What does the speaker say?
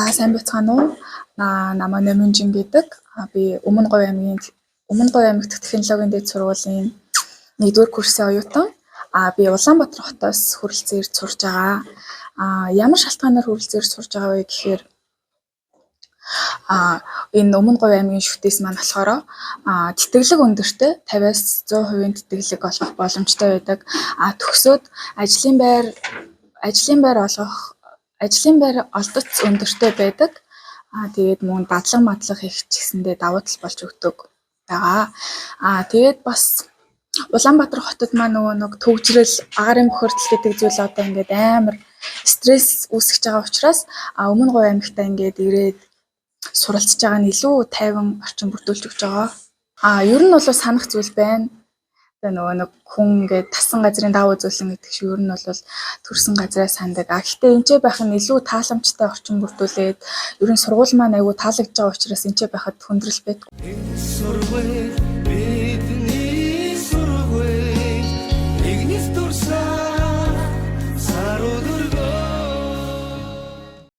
За, сайн байцгаана уу? Намайг Номинжин гэдэг. Би Өмнө Говь аймаг дахь технологийн дээд сургуулийн 1-р курсын оюутан. Би Улаанбаатар хотоос хүрэлцэн ирж сурж байгаа. Ямар шалтгаанаар хүрэлцэн ирж сурж байгаа вэ гэхээр энэ Өмнө Говь аймгийн шүтээс маань болохоор тэтгэлэг өндөртэй, 50-аас 100% тэтгэлэг олгох боломжтой байдаг. Төгсөөд ажлын байр олдоц өндөртэй байдаг. Тэгээд мөн дадлага мадлага хийх ч гэсэндээ давуу тал болж өгдөг байгаа. Тэгээд бас Улаанбаатар хотод маань нөгөө нэг түгжрэл, агаарын бохирдол гэдэг зүйл одоо ингээд амар стресс үүсгэж байгаа учраас Өмнө Говь аймагтаа ингээд ирээд суралцж байгаа нь илүү тайван орчин бүрдүүлж өгч байгаа. Ер нь бол санах зүйл байна. Тэгээ нөгөө нэг хүн ингээд тассан газрын даа үзүүлэн гэдэг шиг ер нь бол төрсэн газраа санадаг. Гэхдээ энд байх нь илүү тааламжтай орчин бүрдүүлээд, ер нь сургууль маань айгүй таалагдж байгаа учраас энд байхад хүндрэл байдаг. Энэ сургууль